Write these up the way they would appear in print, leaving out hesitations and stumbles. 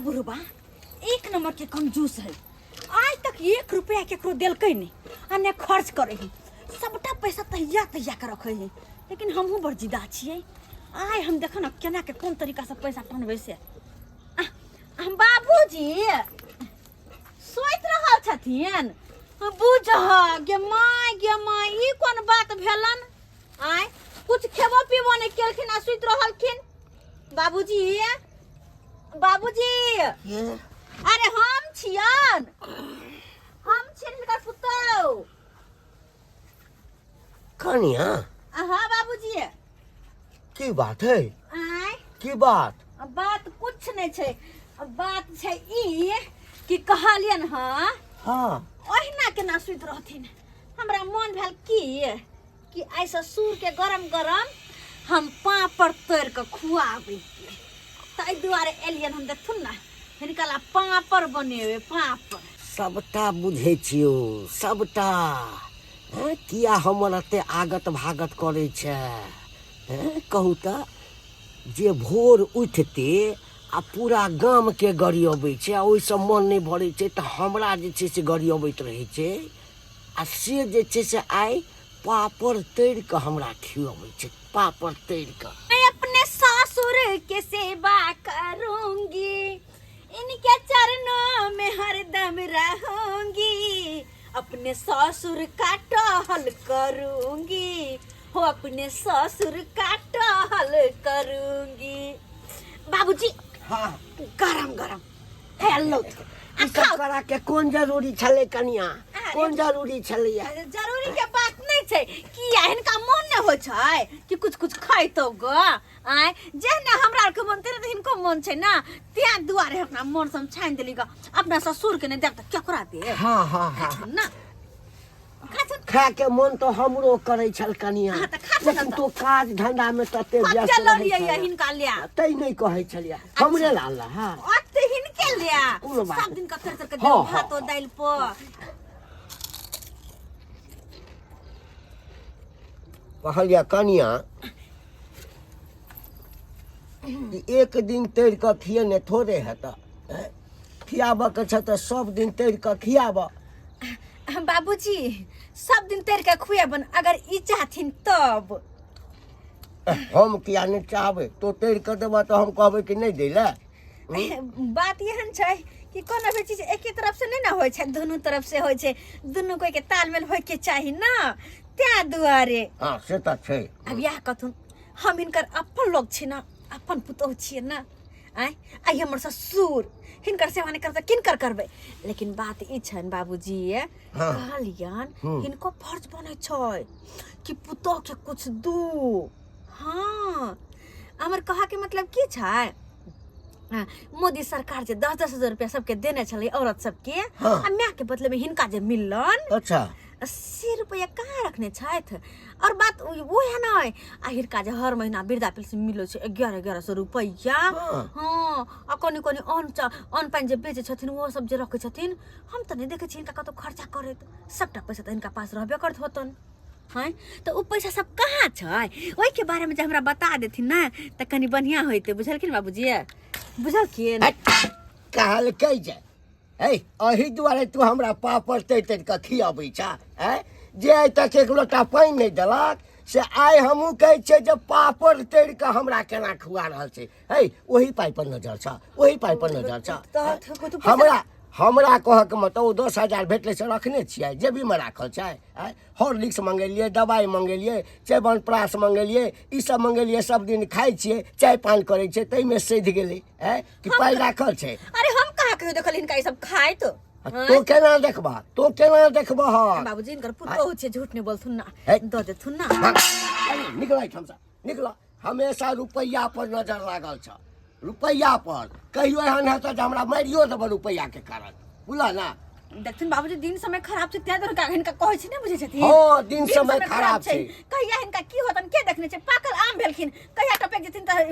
बुढ़बा एक नंबर के कंजूस है। आज तक एक रुपया केकरो देलकै नहीं आ ने खर्च करे है, सबटा पैसा तहिया तहिया के रखे है। लेकिन हमहूँ बड़ जिदा छियै, आइ हम देख न केना के कोन तरीका से पैसा टनबै से। हम बाबूजी सोचि रहल छथिन, बुझह गे माय गे माय, ई कोन बात भेलन? आय कुछ खेबो पीबो नहीं केलखिन आ सुति रहलखिन। बाबूजी, बाबूजी। ये अरे हम छियन, हम छियन हिनकर पुतोह। कनिया। हाँ बाबूजी। की बात है? आय। की बात? बात कुछ नहीं छै, बात छै ई कि कहलियन हँ। हाँ। ओहिना केना सुति रहथिन, हमरा मन भेल की कि आइ ससुर के गरम गरम हम पापड़ तोड़ के खुआबै, ताहि दुआरे एलियन हम। देखथुन ना हिनका ला पापड़ बनेबै, पापड़। सबटा बुझै छियौ सबटा। हैं, किया हमर एते आगत भागत करै छै? हैं, कहू तऽ, जे भोर उठिते आ पूरा गामके गरियबै छै आ ओहिसँ मन नहि भरै छै तऽ हमरा जे छै से गरियबैत रहै छै, आ से जे छै से आइ पापड़ तरि कऽ हमरा खियबै छै, पापड़ तरि कऽ। मैं अपने ससुर के सेवा करूंगी, इनके चरणों में हरदम रहूंगी, अपने ससुर का टहल करूंगी, हो अपने ससुर का टहल करूंगी। बाबूजी। हाँ। गरम गरम हेलो। ई सब करा के कोन जरूरी छलै कनिया? कोन जरूरी छलैया? जरूरी के बात नहीं छै, किया हिनका मन नहि होइ छै कि कुछ कुछ खैतो ग? आय जेहने हमरा आरके मन तेहने तऽ हिनको मन छै ना, तें दुआरे अपना मन से हम छानि देली ग। अपना ससुर के नहि देब तऽ केकरा देब? हाँ हाँ हाँ। खाथुन ना, खाथुन। खाय के मन तऽ हमरो करै छल कनिया। हाँ, तऽ खाथुन लेकिन तऽ। तो काज धंधा में तते कते व्यस्त रहै लड़ियै छल। हिनका लिया? तै नहि कहै छलियै, हमरे लाल ला। हाँ। ओते हिनके लिया। कोनो बात सब दिन का तर तर के हाँ, देब हाँ, भातो दालि पर। कहलियै कनिया, ई एक दिन तैर कऽ खियेने थोड़े हेतऽ? हैं? खियाबऽ के छै तऽ सब दिन तैर कऽ खियाबऽ। बाबूजी, सब दिन तैर के खुएबन अगर ई चाहथिन तब। हम किया नहि चाहबै? तो तैर कऽ देबऽ तऽ हम कहबै कि नहि दै लए? बात एहन छै कि कोनो भी चीज एके तरफ से नहि ने होइ छै, दुनू तरफ से होइ छै। दुनू कोई के तालमेल होय के चाही ना, तें दुआरे। हँ, से तऽ छै। अब इएह कथुन, हम हिनकर अपन लोग छी ना, अपन पुतोह छियै ना। आँय, आइ हमर ससुर हिनकर सेवा नहि करबै तऽ किनकर करबै? लेकिन बात ई छनि बाबूजी, कहलियन हिनको फर्ज बनै छै कि पुतोह के कुछ दू। हाँ, हमर कहऽके मतलब की छै, मोदी सरकार जे 10-10 हजार रुपया सबके देने छलै औरत सबके, आ माय के बदले में हिनका जे मिललन, 80 रुपया कहाँ रखने छथि? और बात वो है ना, आ हिनका जे हर महीना वृद्धा पेंशन मिलै छै 1100-1100 रुपया। हाँ, आ कनि कनि अन्न अन्न पानि जे बेचै छथिन, ओहो सब जे रखै छथिन। हम तऽ नहि देखै छी हिनका कतौ खर्चा करैत। सबटा पैसा तऽ हिनका पास रहबे करैत होतन। हैं, तऽ ओ पैसा सब कहाँ छै, ओहिके बारेमे जे हमरा बता देथिन ने तऽ कनि बढ़िआँ होइतै। बुझलखिन बाबूजी? बुझलखिन? कहलकै जे है एहि दुआरे तू हमरा पापड़ तरि तरि कऽ खियाबै छह? आँय, जे आइ तक एक लोटा पानि नहि देलक से आइ हमहूँ कहै छियै जे पापड़ तरि कऽ हमरा केना खुआ रहल छै। है, ओही पाइ पर नजर छ, ओही पाइ पर नजर छ। हमरा हमरा कहऽके मतलब, ओ 10,000 भेटलै से रखने छियै, जेबीमे राखल छै। आँय, हॉर्लिक्स मंगेलियै, दवाइ मंगेलियै, च्यवनप्राश मंगेलियै, ई सब मंगेलियै, सब दिन खाइ छियै, चाय पान करै छियै, ताहिमे सधि गेलै। आँय, कि पाइ राखल छै? अरे, हम कहाँ कहियो देखल हिनका ई सब खाइत? आ तो केना देखबा? तो केना देखबह? बाबूजी, हिनकर पुतोह छै, झूठ नहीं बोलथुन ना। हे। दऽ देथुन ना। अरे, निकल एहिठामसँ, निकल। हमेशा रुपैआ पर नजर लागल छ, रुपैआ पर। कहियो एहन हेतै जे हमरा मारियो देबऽ रुपैआके कारण, बुझल ना? देखथिन बाबूजी, दिन समय खराब छै, तें दुआरे हिनका कहै छी, नहि बुझै छथिन? हँ, दिन समय खराब छै। कहिया हिनका की होतन के देखने छै? पाकल आम भेलखिन, कहिया टपक जेथिन, तऽ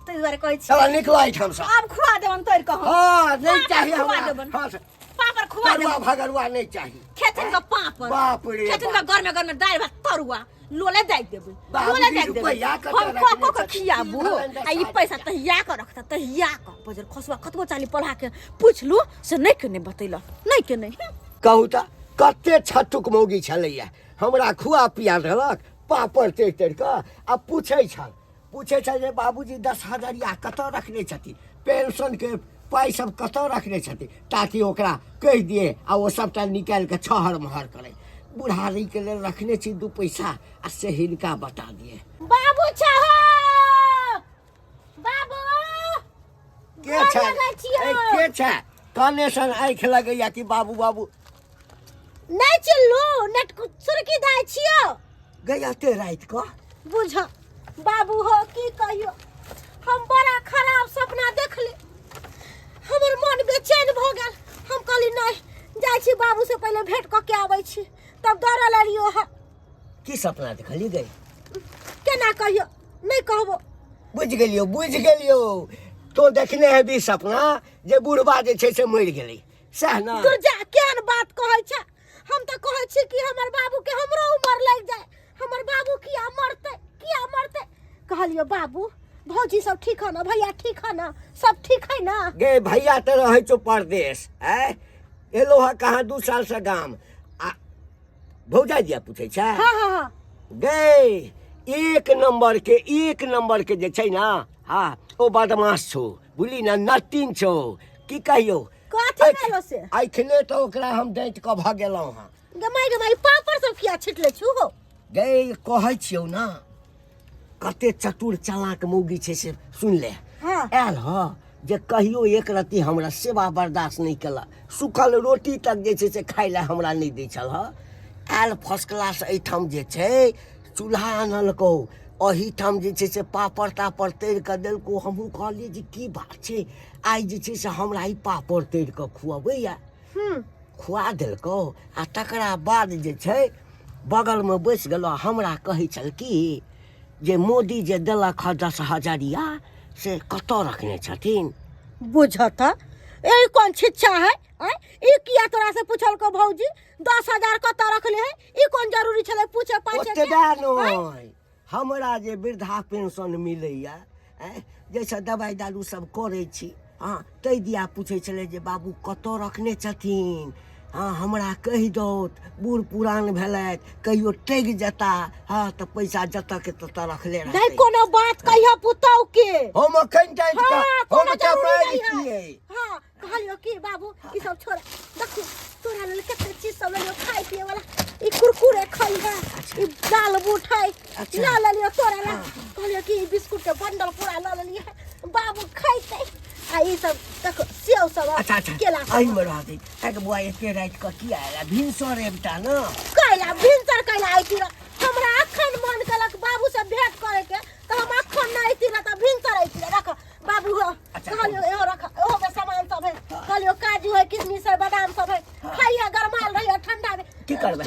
ताहि दुआरे कहै छी। चल, निकल एहिठामसँ। आब खुआ देबन तोड़ि कऽ हम। हँ, नहि पापड़ चाही खुआ हमरा। देबन। हँ, से पापड़ खुआ तरुआ देबन। भगरुआ नहि चाही। खेथिन कऽ पापड़। बाप रे खेथिन बाप। कऽ गरमे गरमे दालि भात तरुआ। लोले दागि देबै, बाबूजी, लोले दागि देबै। रुपैआ कतऽ हम रखने कऽ कऽ के छथिन? खियाबू की भेलनि आ ई दस पैसा तहिया कऽ रखता, तहिया कऽ। बजर खसुआ कतबो चाली पढ़ा के पुछलू से नहि के नहि बतेलक, नहि के नहि। कहू तऽ कते छटुक मौगी छलैया, हमरा खुआ पिया देलक पापड़ तरि तरि कऽ, आ पूछै छल जे बाबूजी 10 हजरिया कतऽ रखने छथिन, पेंशनके पाइ सब कतऽ रखने छथिन, ताकि ओकरा कहि दिए आ ओ सबटा निकालि कऽ छहर महर करै। बुढ़ारीके लेल रखने छी 2 पैसा आ से हिनका बता दिए। बाबू छहो, बाबू के गोर छै? लगै छियौ। ए, के छै? कने सन आँखि लगैया कि बाबू बाबू? नहि चिल्लू, नेट सुरकी दाइ छियौ। गई एते राति कऽ? बुझ बाबू हो, की कहियो, हम बड़ा खराब सपना देखली, हमर मन बेचैन भऽ गेल। हम कहली नहीं, जाइ छी बाबू से पहिले भेंट कऽ के आबै छी, तब दौड़ल एलियो हँ। की सपना देखली गई? केना कहियो, नहीं कहबो। बुझि गेलियो, बुझि गेलियो, तो देखने हेबी सपना जे बुढ़बा जे छै से मरि गेलै, सएह ने? दुर्जा, केहन बात कहै छै? हम तऽ कहै छी कि हमर बाबू के हमरो उमर लागि जाए, हमर बाबू किया मरतै, किया मरतै? कहलियो बाबू, भौजी सब ठीक है ना, भैया ठीक है ना, सब ठीक है ना? गे भैया तऽ रहै छौ परदेश, आँय एलो हँ कहाँ 2 साल से गाम, आ भौजा दिया पूछै छै? हाँ हाँ हाँ। गे एक नंबर के, एक नंबर के जे छै ना, हाँ ओ बदमाश छौ, बुझली ना, नतिन छौ, की कहियौ। कथी भेलो से? एखने तऽ ओकरा हम डाँटि कऽ भगेलहुँ हँ। गमाई गमाई पापड़ सब किया छिटले छु हो? गे कहै छियौ ना, कते चतुर चालाक मौगी छै से सुन ले। हाँ। आयल ह जे कहियो एक रत्ती हमरा सेवा बर्दाश्त नहि केलक, सूखल रोटी तक जे छै से खाय लए हमरा नहि दै छल ह। आयल फर्स्ट क्लास एहिठाम जे छै चूल्हा आनलकौ, एहिठाम जे छै से पापड़ तापड़ तरि कऽ देलकौ। हमहूँ कहलियै जे की बात छै, आइ जे छै से हमरा ई पापड़ तरि कऽ खुअबैया। खुआ देलकौ आ तकरा बाद जे छै बगलमे बैस गेलौ। हमरा कहै छल कि जे मोदी जे देलक हँ 10 हजरिया से कतऽ रखने छथिन। बुझत ए कोन छिच्छा है? आँय, ई किया तोरा से पूछलको भौजी 10,000 कतऽ रखले है? ई कोन जरूरी छलै पूछे पाछे के? ओतबे नहि, हमरा जे वृद्धा पेंशन मिलैया, आँय, जाहिसँ दवाइ दारू सब करै छी, हँ ताहि दिया पूछै छलै जे बाबू कतऽ रखने छथिन, हँ हमरा कहि दौत, बूढ़ पुरान भेलथि, कहियो टगि जेता, हँ तऽ पैसा जतऽ के ततऽ रखले नहि रहतै। कोनो बात कहियो पुतहु के। हम अखन जाइत हाँ, हम कोनो तऽ जरूरी मारि नहीं है। छियै। हाँ, कहलियो कि बाबू ई सब छोड़, देखू तोरा लेल कते चीज सब लेलियो खाय पिए वाला, ई कुरकुरे खाई है, ई दाल बूट है, अच्छा। लऽ लेलियो तोरा ला। कहलियो कि ई बिस्कुट के बंडल पूरा लऽ लेलियो, बाबू खैते। आ ई सब देखो सेव सब आ, अच्छा, अच्छा। केला सब। एहिमे रह दे। एक बुआ एते राति कऽ किया आयल? भिनसर एकटा ने। कैला भिनसर कैला अइती रह, हमरा अखन मन केलक बाबू से भेंट करे के, तऽ हम अखन नहि अइती रह तऽ भिनसर अइती रह। रख बाबू हो, अच्छा, कहलियो एहो रख, एहो में सामान सब है, कहलियो काजू है, किशमिश है, बादाम सब है, खाइए गरमाल रहिए ठंडा में। की करबै?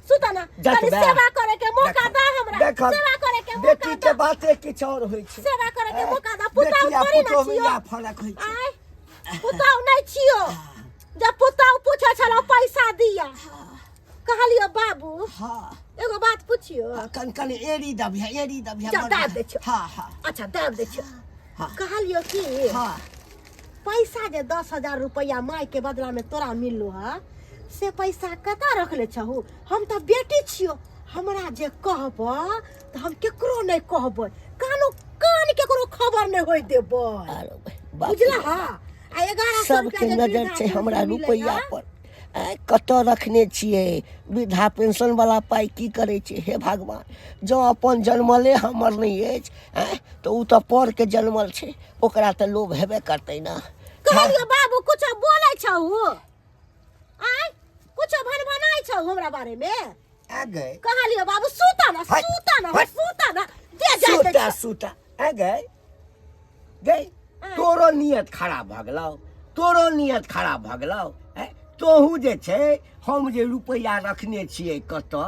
सुत ना, जतबे। कनी सेवा करे के मौका देखो, दा हमरा, देखो, सेवा करे के मौका बेटी के दा। बाते किछु और होइ छै। सेवा करे के ए, मौका दा, पुतहु बेटी आ थोड़ी ना पुतोहु में छियो। इएह फरक होइ छै। आय, पुतहु नहि छियो, जब पुतहु पूछे छलो पैसा दिया, कहलियो बाबू, हाँ। एगो बात पूछियो। हाँ, कन कन एड़ी दबिया, एड़ी दबिया, जा, बड़ दाब दै छियो। हाँ, हाँ। अच्छा, दाब दै छियो। हाँ। कहलियो कि हाँ। पैसा जे 10,000 रुपया माय के बदला में तोरा मिललो है, से पैसा कतऽ रखले छहु? हम तऽ बेटी छियो, हमरा जे कहब तऽ हम केकरो नहि कहबै, कानो कान केकरो खबर नहि होय देबै। अरे बाप रे। बुझला? हाँ। आ 1100 सबके रुपया जे नजर वृद्धा छै हमरा पेंशन मिलैया। रुपैआ पर। आँय, कतऽ रखने छियै वृद्धा पेंशन वाला पाइ? की करै छै? हे भगवान, जँ अपन जनमले हमर नहि अछि, आँय, तऽ ओ तऽ परके जनमल छै, ओकरा तऽ लोभ हेबे करतै ने। कहलियो बाबू कुछो बोलै छहु? आँय, कुछो भनभनाइ छहु हमरा बारे में? आ गए। कहलियो बाबू सुता ना, हट, सुता ना, हट। सुता ना, दे जाय सुता, सुता। आ गए गए, तोरो नियत खराब भऽ गेलौ, तोरो नियत खराब भऽ गेलौ। आँय, तोहू जे छै हम जे रुपैआ रखने छियै कतऽ,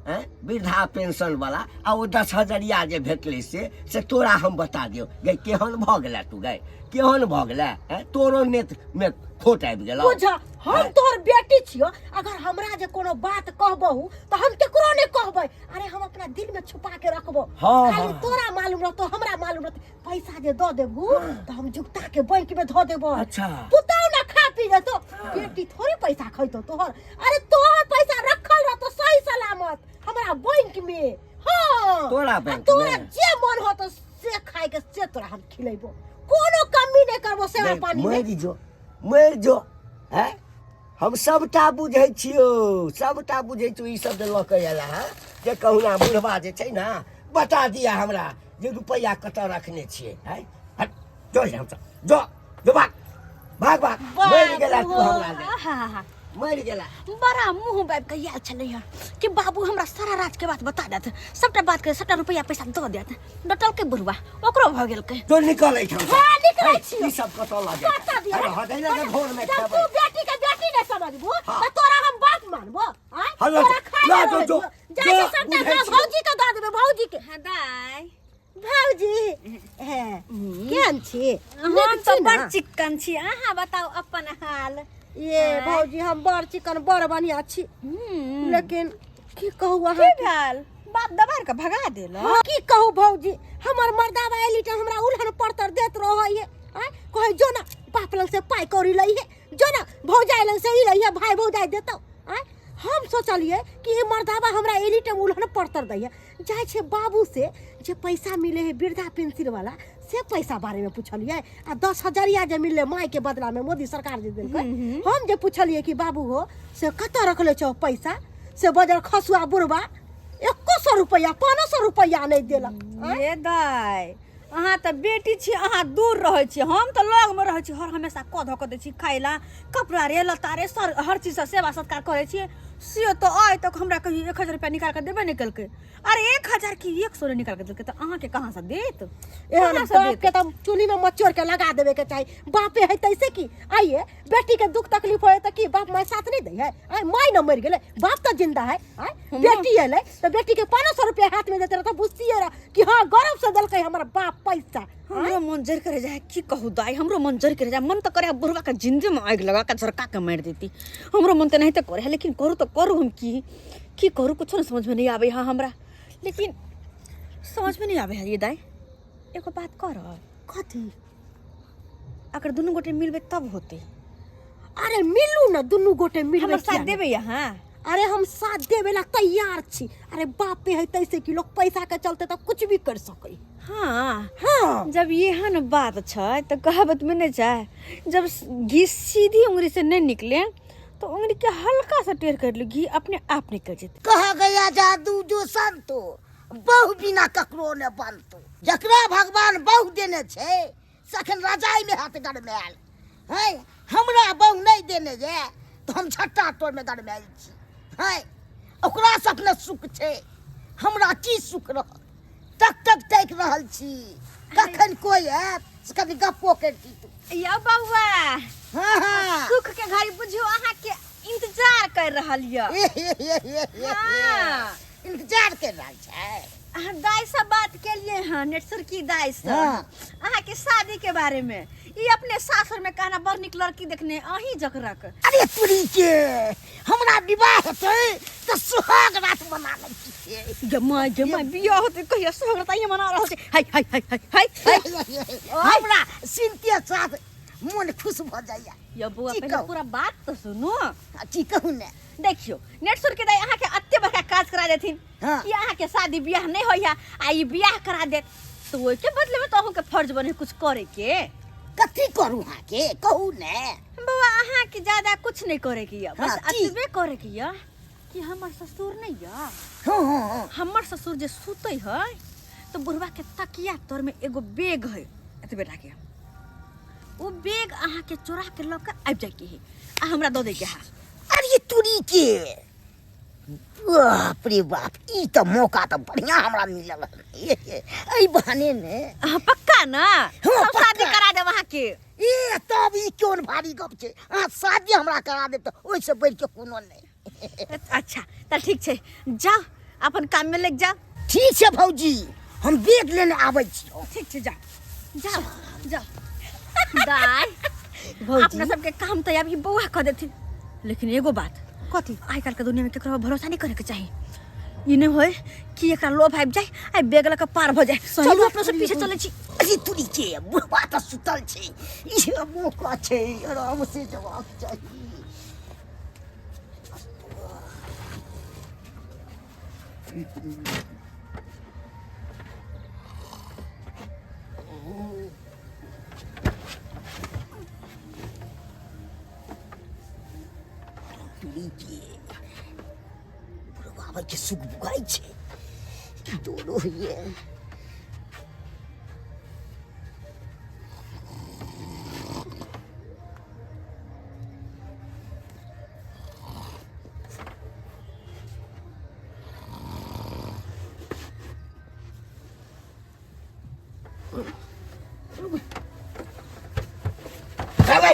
हैं वृद्धा पेंशन वाला आ ओ 10 हजरिया जे भेटलै से तोरा हम बता दियौ गै, केहन भऽ गेला तू गै, केहन भऽ गेला हैं? तोरो नेत में खोट आबि गेलौ। बुझ, हम तोहर बेटी छियो, अगर हमरा जे कोनो बात कहबहु तऽ हम केकरो नहि कहबै। अरे, हम अपना दिल में छुपा के रखबो। खाली तोरा मालूम रहतो, हमरा मालूम रहतो। पैसा जे दऽ देबू तऽ हम जुगता के बैंक में धऽ देबो। पुतहु ना खा पी जेतो, बेटी थोड़े पैसा खैतो तोहर। अरे, तोहर पैसा रखल रहतो सही सलामत हमरा बैंक में। हाँ। तोरा आ बैंक तोरा में? जे मन होतो से खाए के, से तोरा हम खिलेबो। कोनो कमी नहीं करबो सेवा नहीं, पानी में। मरि जो, मरि जो। हैं, हम सबटा बुझै छियौ, सबटा बुझै छियौ। ई सब जे लऽ कऽ एला हँ जे कहुना बुढ़बा जे छै ने बता दिया हमरा जे रुपैआ कतऽ रखने छियै। हैं, हट, जो हमसब, जो जो, भाग भाग भाग। मरि गेला तू हमरा ले। आहा। मरि गेला। बड़ा मुंह बाबि के आयल छलै हँ कि बाबू हमरा सारा राज के बात बता देत, सबटा बात के सबटा रुपैआ पैसा दऽ देत। डटलकै बुढ़वा, ओकरो भऽ गेलकै। तो निकल एहिठाम से। हाँ, निकलै हैं, छियौ। ई सब कतऽ लऽ जेतै? कतऽ दिअ? अरे, हटै ने जे भोरमे जब खेबै। तू बेटी के बेटी नहीं समझबू हाँ। तऽ तोरा हम बाप मानबो? आँय? हाँ, लऽ तोरा जो, खाय लऽ लए जो, रहै जो, दियौ। जाइ जो, छै सबटा बुझै दऽ छियौ। भौजी के दऽ देबै, भौजी के। हाँ दाइ। भौजी हे, केहन छी? हम नीक तऽ छी बड़ ने? चिक्कन छी, अहाँ बताउ अपन हाल। ये भौजी, हम बड़ चिकन, बड़ बढ़िया छी, लेकिन की कहू की अहाँ। भेल? बाप दबार के भगा देल? हाँ, की कहू भौजी, हमर मर्दाबा एली तऽ हमरा उलहन परतर देत रहै। आँय, कहै जो ना बाप लग से पाइ कौड़ी लै है, जो ना भौजाइ लग से ई लै है, भाय भौजाइ देतौ। आँय, हम सोचलियै कि ई मर्दाबा हमरा एली टाइम उलहन परतर दैए, जाइ छै बाबू से जे पैसा मिले है वृद्धा पेंशन वाला, से पैसा बारे में पुछलियै आ 10 हजरिया जे मिललै माय के बदला में, मोदी सरकार जे देलकै, हम जे पुछलियै कि बाबू हो, से कतऽ रखले छौ पैसा, से बजर खसुआ बुढ़बा एको सौ रुपैआ, 500 रुपैआ नहि देलक। आँय? ये दाइ, अहाँ तऽ बेटी छी, अहाँ दूर रहै छी, हम तऽ लगमे रहै छी। हर हमेशा कऽ धऽ कऽ दै छी खाय ला, कपड़ा रे, लत्ता रे, सर हर चीजसँ सेवा सत्कार करै छियै। से तऽ आइ तक हमरा कहियो 1000 रुपया निकालि कऽ देबे नहि केलकै। अरे, 1000 की, 100 नहि निकालि कऽ देलकै तऽ अहाँके कहाँसँ देत? एहन कहाँसँ बाप देत? के तऽ चूल्ही में मचोर के लगा देवे के चाही। बापे है तैसे की? आइए बेटी के दुख तकलीफ होए तऽ की बाप माय साथ नहीं दै है? आइ माय न मरि गेलै, बाप तऽ जिंदा है। आइ बेटी एलै तऽ बेटी के 500 रुपया हाथ में देते रह तऽ बुझतियै रह कि हाँ, गर्व से देलकै हमर बाप पैसा। हमरो मन जरि करे जाए, की कहू दाइ, हमरो मन जरि करे जाए। मन तऽ करे बुढ़वा के जिंदे में आगि लगा के झरका के मारि देती। हमरो मन तऽ नहीं तऽ करे है, लेकिन करू तऽ करू हम की? की करू, कुछो नहीं समझ में नहीं आवे है हमरा। लेकिन समझ में नहीं आवे है ये दाइ, एगो बात कर। कथी? अगर दुनू गोटे मिलबे तब होते। अरे, मिलू न, दुनू गोटे मिलबे। हमर साथ किया देबै अहाँ? अरे, हम साथ देवे ला तैयार छी। अरे, बापे है तैसे कि लोग पैसा के चलते तऽ कुछ भी कर सकै। हाँ। जब एहन बात छै तऽ कहावत में नहीं छै, जब घी सीधी उंगली से नहीं निकले तो उंगली के हल्का सा टेढ़ कर लो, घी अपने आप निकल जेतै। कहा गया जादू जो संतो, बहु बिना ककरो ने बनतो। जकरा भगवान बहु देने छै से अखन रजाई में हाथ गरमायल है। हमरा बहु नहीं देने ये तो हम छट्टा तोड़ में गरमायल छी है। ओकरा से अपने सुख छै, हमरा की सुख रहत? टक टक ताकि रहल छी, कखन कोई आयत से कभी गप्पो करती तू। या बौआ। हाँ हाँ। सुख के घड़ी बुझियो अहाँ के इंतजार कर रहल यऽ। हाँ। इंतजार कर रहल छै। अहाँ दाई से बात केलिए हँ, नेटसर की दाई से? अहाँ के शादी के बारे में। ई अपने सासुर में कहना बड़ निक लड़की देखने अहीं जकरक। अरे तुरी के, हमरा विवाह हेतै तऽ सुहाग रात मना लै छियै। गे माय, गे माय, बियाह होतै कहिया? सुहाग रात आइए मना रहल छै। हाय हाय हाय हाय हाय हाय। हमरा सुनते साथ मन खुश भऽ जाइया। यो बौआ, की पहिले कहू? पूरा बात तऽ सुनू। की कहू ने? देखियो, नेटसुर के दाई अहाँ के अत्ते बड़का काज करा देथिन कि अहाँ के शादी बियाह नहीं होइया, आ ई बियाह करा देत तो ओइ के बदले में तो अहूँ के फर्ज बने कुछ करे के। कथी करू अहाँके, कहू ने? बौआ, अहाँ के ज्यादा कुछ नहीं करे के या, बस हाँ, की? अतबे करे के या कि हमर ससुर नहीं या, हाँ हाँ हाँ हमर ससुर जे सुतै है तो बुढ़वा के तकिया तर में एगो बैग है एतबे टा के, ओ बैग अहाँ के चोरा के लऽ के आबि जाय के है आ हमरा दऽ दै के है। अरे तुरी के, बाप रे बाप, ई तऽ मौका तऽ बढ़िया हमरा मिलल हन। एहि बहाने ने। अहाँ पक्का ना? हाँ, सब शादी पक्का। करा देब अहाँ के। ए, तब ई कोन भारी गप छै? अहाँ शादी हमरा करा देब तऽ ओहिसँ बढ़ि के कोनो नहि। अच्छा, तऽ ठीक छै, जाउ अपन काम में लग जा। ठीक छै भौजी, हम बैग लेने आबै छी। ठीक छै, जा जा जा। दाय, अपना सबके काम तो अब ई बौआ कह देथिन, लेकिन एगो बात। कथी? आइ काल्हि के दुनिया में केकरो भरोसा नहीं करे के चाही। ई नहीं होय कि एकरा लोभ आबि जाए आ बैग लऽ के पार भऽ जाए। सही चलू, बात अपना सब कहलियै पीछे भौजी। चलै छी। अरे तुरी के बुढ़वा तऽ सुतल छै, ई मौका छै, आराम से जवाब चाही। तुरी के बुढ़वा के सुख बुगाइ छै, दोनो होइए। रे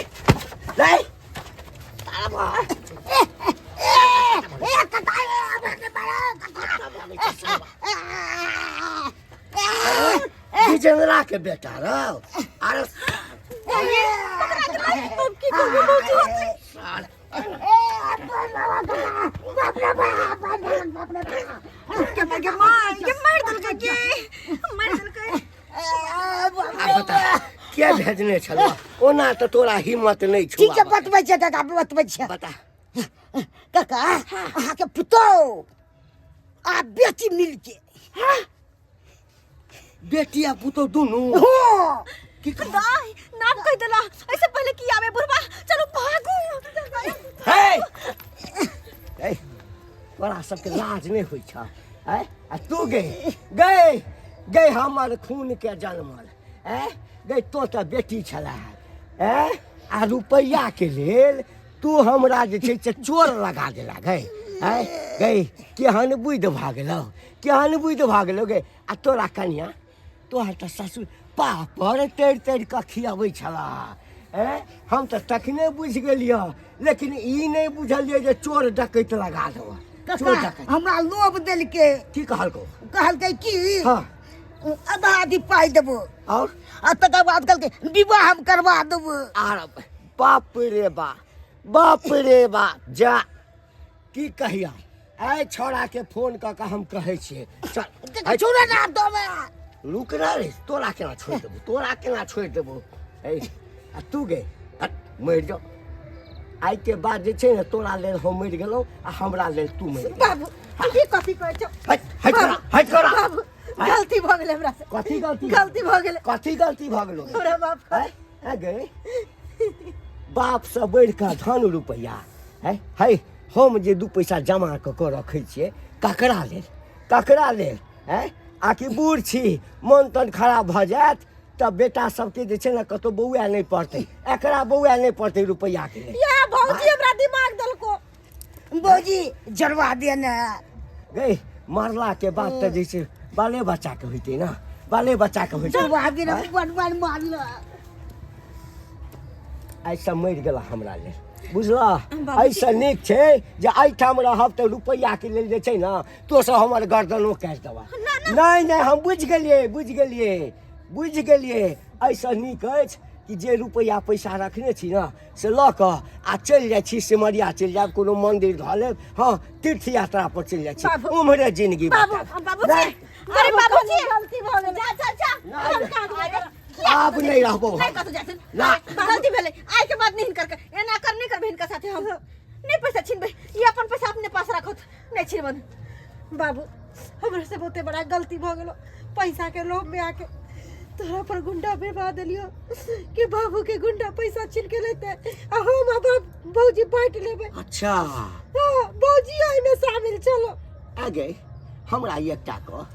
रे तारा भा विजेंद्रा के बेटा रौ। अरे साला, के मार के मार देलकै, के मार देलकै? आब बता, के भेजने छलौ? ओना तऽ तोरा हिम्मत नहि छौ। ठीक छै, बतबै छियै काका, बतबै छियै। बता। काका, अहाँके पुतोह आ बेटी मिलके। बेटी आ पुतोह दुनू? हँ। की कह- दाय, नाम कह देला ऐसे पहले की आवे बुढ़वा, चलो भागू। हे हे, तोरा सबके लाज नहि होइ छ? आँय, आ तू गे गए गए हमर खून के जनमल, आँय गए, तो तऽ बेटी छला है, आ रुपैआ के लेल तू हमरा जे छै से चोर लगा देला गए। आँय गए, केहन बुद्धि भऽ गेलौ, केहन बुद्धि भऽ गेलौ गे। आ तोरा कनिया, तोहर तऽ ससुर पापड़ तरि तरि कऽ खियाबै छला। ऐं, हम तऽ तखने बुझि गेलियै, लेकिन ई नहि बुझलियै जे चोर डकैत लगा देबऽ। चोर काका, डकैत। हमरा लोभ देलकै। की कहलकौ? कहलकै की, आधा आधी पाइ देबो। और? आ तकर बाद कहलकै विवाह हम करवा देबो। आर बाप रे बा, बाप रे बा, जा की कहिया आइ छौड़ा के फोन कऽ कऽ हम कहै छियै, चल। काका, छोड़ो ना आब तो हमरा। रुक ना रे, तोरा केना छोड़ि देबो, तोरा केना छोड़ि देबो। ऐ आ तू गे, हट, मरि जाओ। आइ के बाद जे छै ने, तोरा लेल हम मरि गेलहुँ आ हमरा लेल तू मरि गेलहुँ। बाबू, ई कथी कहै छौ? हट हट करा, हट करा। बाबू, गलती भऽ गेलै हमरा से। कथी गलती? गलती भऽ गेलै। कथी गलती भऽ गेलो? हमरा माफ कर। ऐ ऐ गे, बाप से बढ़ि कऽ धन रुपैआ है है। हम जे दू पैसा जमा कऽ कऽ रखै छियै, ककरा लेल, ककरा लेल? है आकि बूढ़ छी, मन तन खराब भऽ जायत तऽ बेटा सबके जे छै ने कतहु बौआ नहि पड़तै, एकरा बौआ नहि पड़तै रुपैआके लेल। या भौजी हमरा दिमाग देलको। भौजी, जरवा दे ने। गई, मरला के बाद तऽ जे छै बाले बच्चाके होइतै ने, बाले बच्चाके होइतै। जरवा दे ने, बन बन मारल। एहिसँ मरि गेला हमरा लेल, बुझलह? एहिसँ नीक छै जे एहिठाम रहब तऽ रुपैआके लेल जे छै ने तो सब हमर गर्दनो काटि देबह। नहि नहि, हम बुझि गेलियै, बुझि गेलियै, बुझि गेलियै। एहिसँ नीक अछि कि जे रुपैआ पैसा रखने छी ने से लऽ कऽ आ चलि जाइ छी, सिमरिया चलि जायब, कोनो मंदिर धऽ लेब, हँ, तीर्थ यात्रा पर चलि जाइ छी, बाबू। उम्हरे जिंदगी बाबू, बितायब। बाबूजी, नहि, अरे बाबूजी, गलती भऽ गेलै। जा जा जा। नहि, हम कहाँ अरे, आब नहि रहबो हम। नहीं कतौ जाथिन। ना। गलती भेलै, आइ के बाद नहीं हिनकर के एना कर नहीं करबै हिनकर साथे हम। नहीं पैसा छीनबै, ई अपन पैसा अपने पास राखत, नहीं छीनबन। बाबू, हमरा से बहुते बड़ा गलती भऽ गेलो। पैसा के लोभ में आके तोरा पर गुंडा भिड़वा देलियो कि बाबू के गुंडा पैसा छीन के लेते आ हम आ बाप भौजी बांटि लेबै। अच्छा। हाँ, भौजी एहिमे शामिल छलो। आ गए, हमरा एकटा कह,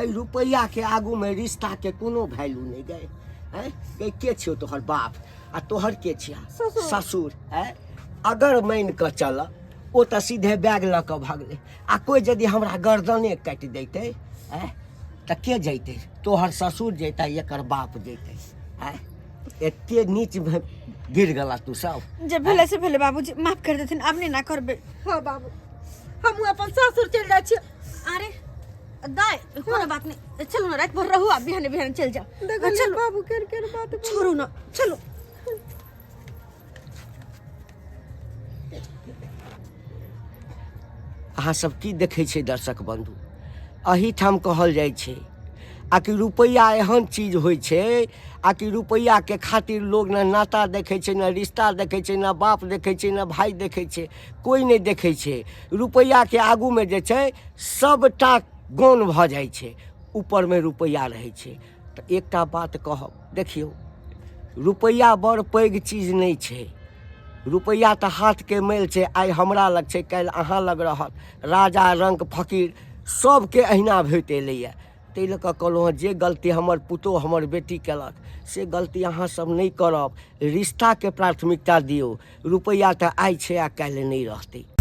एहि रुपैआ के आगू में रिश्ता के कोनो वैल्यू नहीं गए? हैं गए, के छियौ तोहर बाप आ तोहर के छिया? ससुर। ससुर हैं। अगर मान कऽ चल ओ तऽ सीधे बैग लऽ कऽ भगलै आ कोइ यदि हमरा गर्दने काटि दैतै, हैं, तऽ के जैतै? तोहर ससुर जैतै, एकर बाप जैतै? हैं, एते नीच गिर गेला तू सब। जे भेलै से भेलै बाबूजी, माफ कर देथिन, आब नहीं ना करबै। हाँ बाबू, हमहूँ अपन सासुर चलि जाइ छी। अरे दाय, कोनो बात नहीं, चलो ना, रात भर रहू आ बिहाने बिहाने चल जाओ। देखलियै चलो। बाबू केहन केहन बात बोलै। छोड़ू ना, चलो। अहाँ सब की देखै छै दर्शक बन्धु, एहिठाम कहल जाइ छै आकि रुपैआ एहन चीज होइ छै आकि रुपैआके खातिर लोग ने नाता देखै छै, ने रिश्ता देखै छै, ने बाप देखै छै, ने भाय देखै छै, कोइ नहि देखै छै। रुपैआके आगूमे जे छै सबटा गौण भऽ जाइ छै, ऊपरमे रुपैआ रहै छै। तऽ एकटा बात कहब, देखियौ रुपैआ बड़ पैघ चीज नहि छै। रुपैआ तऽ हाथके मैल छै, आइ हमरा लग छै, काल्हि अहाँ लग रहत। राजा रङ्क फकीर सबके अहिना होइत एलैए। ताहि लऽ कऽ कहलहुँ हँ, जे गलती हमर पुतोहु हमर बेटी केलक से गलती अहाँ सब नहि करब। रिश्ताके प्राथमिकता दियौ। रुपैआ तऽ आइ छै आ काल्हि नहि रहतै।